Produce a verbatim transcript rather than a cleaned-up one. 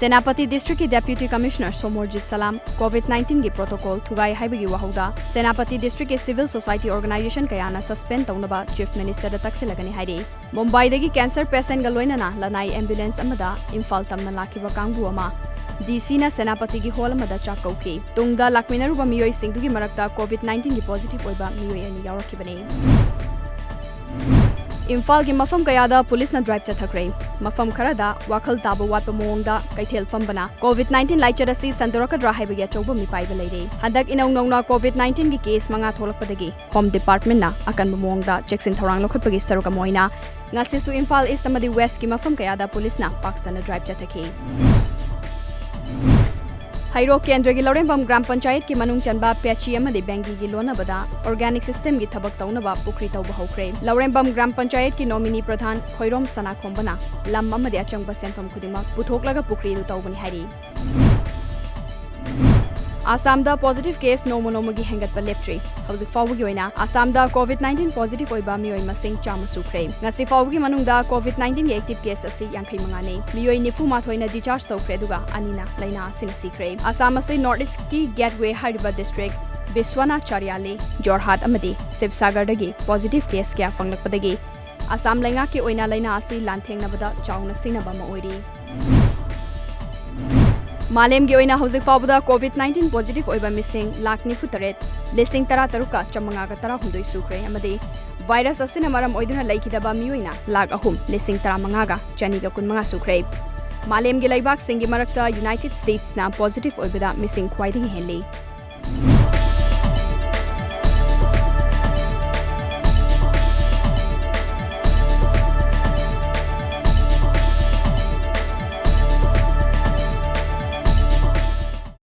ꯁꯦꯅꯥꯄꯇꯤ ꯗꯤꯁꯇ꯭ꯔꯤꯛꯀꯤ ꯗꯦꯄ꯭ꯌꯨꯇꯤ ꯀꯃꯤꯁꯅꯔ ꯁꯣꯃꯣꯔꯖꯤꯠ ꯁꯂꯥꯝ ꯀꯣꯚꯤꯗ ꯅꯥꯏꯟꯇꯤꯟꯒꯤ ꯄ꯭ꯔꯣꯇꯣꯀꯣꯜ ꯊꯨꯒꯥꯏ ꯍꯥꯏꯕꯒꯤ ꯋꯥꯍꯧꯗ ꯁꯦꯅꯥꯄꯇꯤ ꯗꯤꯁꯇ꯭ꯔꯤꯛꯀꯤ ꯁꯤꯚꯤꯜ ꯁꯣꯁꯥꯏꯇꯤ ꯑꯣꯔꯒꯅꯥꯏꯖꯦꯁꯟ ꯀꯌꯥꯅ ꯁꯁꯄꯦꯟ ꯇꯧꯅꯕ ꯆꯤꯐ ꯃꯤꯅꯤꯁꯇꯔꯗ ꯇꯛꯁꯤꯜꯂꯒꯅꯤ ꯍꯥꯏꯔꯤ꯫ ꯃꯨꯝꯕꯥꯏꯗꯒꯤ ꯀꯦꯟꯁꯔ ꯄꯦꯁꯦꯟꯒ ꯂꯣꯏꯅꯅ ꯂꯅꯥꯏ ꯑꯦꯝꯕꯨꯂꯦꯟꯁ ꯑꯃꯗ ꯏꯝꯐꯥꯜ ꯇꯝꯅ ꯂꯥꯛꯈꯤꯕ ꯀꯥꯡꯕꯨ ꯑꯃ ꯗꯤ ꯁꯤꯅ ꯁꯦꯅꯥꯄꯇꯤꯒꯤ ꯍꯣꯜ ꯑꯃꯗ ꯆꯥꯛ ꯀꯧꯈꯤ꯫ ꯇꯨꯡꯗ ꯂꯥꯛꯃꯤꯟꯅꯔꯨꯕ ꯃꯤꯑꯣꯏꯁꯤꯡꯗꯨꯒꯤ ꯃꯔꯛꯇ ꯀꯣꯚꯤꯗ ꯅꯥꯏꯟꯇꯤꯟꯒꯤ ꯄꯣꯖꯤꯇꯤꯚ ꯑꯣꯏꯕ ꯃꯤꯑꯣꯏ ꯑꯅꯤ ꯌꯥꯎꯔꯛꯈꯤꯕꯅꯤ꯫ ꯏꯝꯐꯥꯜꯒꯤ ꯃꯐꯝ ꯀꯌꯥꯗ ꯄꯨꯂꯤꯁꯅ ꯗ꯭ꯔꯥꯏꯚ ꯆꯠꯊꯈ꯭ꯔꯦ꯫ ꯃꯐꯝ ꯈꯔꯗ ꯋꯥꯈꯜ ꯇꯥꯕ ꯋꯥꯠꯄ ꯃꯑꯣꯡꯗ ꯀꯩꯊꯦꯜ ꯐꯝꯕꯅ ꯀꯣꯚꯤꯗ ꯅꯥꯏꯟꯇꯤꯟ ꯂꯥꯏꯆꯠ ꯑꯁꯤ ꯁꯟꯗꯣꯔꯛꯀꯗ꯭ꯔꯥ ꯍꯥꯏꯕꯒꯤ ꯑꯆꯧꯕ ꯃꯤꯄꯥꯏꯕ ꯂꯩꯔꯦ꯫ ꯍꯟꯗꯛ ꯏꯅꯧ ꯅꯧꯅ ꯀꯣꯚꯤꯗ ꯅꯥꯏꯟꯇꯤꯟꯒꯤ ꯀꯦꯁ ꯃꯉꯥ ꯊꯣꯛꯂꯛꯄꯗꯒꯤ ꯍꯣꯝ ꯗꯤꯄꯥꯔꯠꯃꯦꯟꯠꯅ ꯑꯀꯟꯕ ꯃꯑꯣꯡꯗ ꯆꯦꯛꯁꯤꯟ ꯊꯧꯔꯥꯡ ꯂꯧꯈꯠꯄꯒꯤ ꯁꯔꯨꯛ ꯑꯃ ꯑꯣꯏꯅ ꯉꯁꯤꯁꯨ ꯏꯝꯐꯥꯜ ꯏꯁ ꯑꯃꯗꯤ ꯋꯦꯁꯀꯤ ꯃꯐꯝ ꯀꯌꯥꯗ ꯄꯨꯂꯤꯁꯅ ꯄꯥꯛ ꯁꯟꯅ ꯗ꯭ꯔꯥꯏꯚ ꯆꯠꯊꯈꯤ꯫ ꯍꯩꯔꯣꯛ ꯀꯦꯟꯗ꯭ꯔꯒꯤ ꯂꯧꯔꯦꯝꯕꯝ ꯒ꯭ꯔꯥꯝ ꯄꯟꯆꯥꯌꯠꯀꯤ ꯃꯅꯨꯡ ꯆꯟꯕ ꯄꯦꯆꯤ ꯑꯃꯗꯤ ꯕꯦꯡꯒꯤꯒꯤ ꯂꯣꯟꯅꯕꯗ ꯑꯣꯔꯒꯥꯅꯤꯛ ꯁꯤꯁꯇꯦꯝꯒꯤ ꯊꯕꯛ ꯇꯧꯅꯕ ꯄꯨꯈ꯭ꯔꯤ ꯇꯧꯕ ꯍꯧꯈ꯭ꯔꯦ꯫ ꯂꯧꯔꯦꯝꯕꯝ ꯒ꯭ꯔꯥꯝ ꯄꯟꯆꯥꯌꯠꯀꯤ ꯅꯣꯃꯤꯅꯤ ꯄ꯭ꯔꯙꯥꯟ ꯈꯣꯏꯔꯣꯝ ꯁꯅꯥꯈꯣꯝꯕꯅ ꯂꯝ ꯑꯃꯗꯤ ꯑꯆꯪꯕ ꯁꯦꯟꯐꯝ ꯈꯨꯗꯤꯡꯃꯛ ꯄꯨꯊꯣꯛꯂꯒ ꯄꯨꯈ꯭ꯔꯤꯗꯨ ꯇꯧꯕꯅꯤ ꯍꯥꯏꯔꯤ꯫ ꯑꯁꯥꯝꯗ ꯄꯣꯖꯤꯇꯤꯚ ꯀꯦꯁ ꯅꯣꯡꯃ ꯅꯣꯡꯃꯒꯤ ꯍꯦꯟꯒꯠꯄ ꯂꯦꯞꯇ꯭ꯔꯤ꯫ ꯍꯧꯖꯤꯛ ꯐꯥꯎꯕꯒꯤ ꯑꯣꯏꯅ ꯑꯁꯥꯝꯗ ꯀꯣꯚꯤꯗ ꯅꯥꯏꯟꯇꯤꯟ ꯄꯣꯖꯤꯇꯤꯚ ꯑꯣꯏꯕ ꯃꯤꯑꯣꯏ ꯃꯁꯤꯡ ꯆꯥꯝꯃ ꯁꯨꯈ꯭ꯔꯦ꯫ ꯉꯁꯤ ꯐꯥꯎꯕꯒꯤ ꯃꯅꯨꯡꯗ ꯀꯣꯚꯤꯗ ꯅꯥꯏꯟꯇꯤꯟꯒꯤ ꯑꯦꯛꯇꯤꯚ ꯀꯦꯁ ꯑꯁꯤ ꯌꯥꯡꯈꯩ ꯃꯉꯥꯅꯤ꯫ ꯃꯤꯑꯣꯏ ꯅꯤꯐꯨ ꯃꯥꯊꯣꯏꯅ ꯗꯤꯁꯆꯥꯔꯖ ꯇꯧꯈ꯭ꯔꯦ, ꯑꯗꯨꯒ ꯑꯅꯤꯅ ꯂꯥꯏꯅꯥ ꯑꯁꯤꯅ ꯁꯤꯈ꯭ꯔꯦ꯫ ꯑꯁꯥꯝ ꯑꯁꯤ ꯅꯣꯔꯠ ꯏꯁ꯭ꯠꯀꯤ ꯒꯦꯠꯋꯦ ꯍꯥꯏꯔꯤꯕ ꯗꯤꯁꯇ꯭ꯔꯤꯛ ꯕꯤꯁ꯭ꯋꯅꯥꯊ ꯆꯥꯔꯤꯌꯥꯂꯤ, ꯖꯣꯔꯍꯥꯠ ꯑꯃꯗꯤ ꯁꯤꯕꯁꯥꯒꯔꯗꯒꯤ ꯄꯣꯖꯤꯇꯤꯚ ꯀꯦꯁ ꯀꯌꯥ ꯐꯪꯂꯛꯄꯗꯒꯤ ꯑꯁꯥꯝ ꯂꯩꯉꯥꯛꯀꯤ ꯑꯣꯏꯅ ꯂꯥꯏꯅꯥ ꯑꯁꯤ ꯂꯥꯟꯊꯦꯡꯅꯕꯗ ꯆꯥꯎꯅ ꯁꯤꯡꯅꯕ ꯑꯃ ꯑꯣꯏꯔꯤ꯫ ꯃꯥꯂꯦꯝꯒꯤ ꯑꯣꯏꯅ ꯍꯧꯖꯤꯛ ꯐꯥꯎꯕꯗ ꯀꯣꯚꯤꯗ ꯅꯥꯏꯟꯇꯤꯟ ꯄꯣꯖꯤꯇꯤꯚ ꯑꯣꯏꯕ ꯃꯤꯁꯤꯡ ꯂꯥꯈ ꯅꯤꯐꯨ ꯇꯔꯦꯠ, ꯂꯤꯁꯤꯡ ꯇꯔꯥ ꯇꯔꯨꯛꯀ ꯆꯥꯃꯉꯥꯒ ꯇꯔꯥꯍꯨꯝꯗꯣꯏ ꯁꯨꯈ꯭ꯔꯦ, ꯑꯃꯗꯤ ꯚꯥꯏꯔꯁ ꯑꯁꯤꯅ ꯃꯔꯝ ꯑꯣꯏꯗꯨꯅ ꯂꯩꯈꯤꯗꯕ ꯃꯤꯑꯣꯏꯅ ꯂꯥꯈ ꯑꯍꯨꯝ, ꯂꯤꯁꯤꯡ ꯇꯔꯥꯃꯉꯥꯒ ꯆꯅꯤꯒ ꯀꯨꯟꯃꯉꯥ ꯁꯨꯈ꯭ꯔꯦ꯫ ꯃꯥꯂꯦꯝꯒꯤ ꯂꯩꯕꯥꯛꯁꯤꯡꯒꯤ ꯃꯔꯛꯇ ꯌꯨꯅꯥꯏꯇꯦꯗ ꯁ꯭ꯇꯦꯠꯁꯅ ꯄꯣꯖꯤꯇꯤꯚ ꯑꯣꯏꯕꯗ ꯃꯤꯁꯤꯡ ꯈ꯭ꯋꯥꯏꯗꯒꯤ ꯍꯦꯜꯂꯤ꯫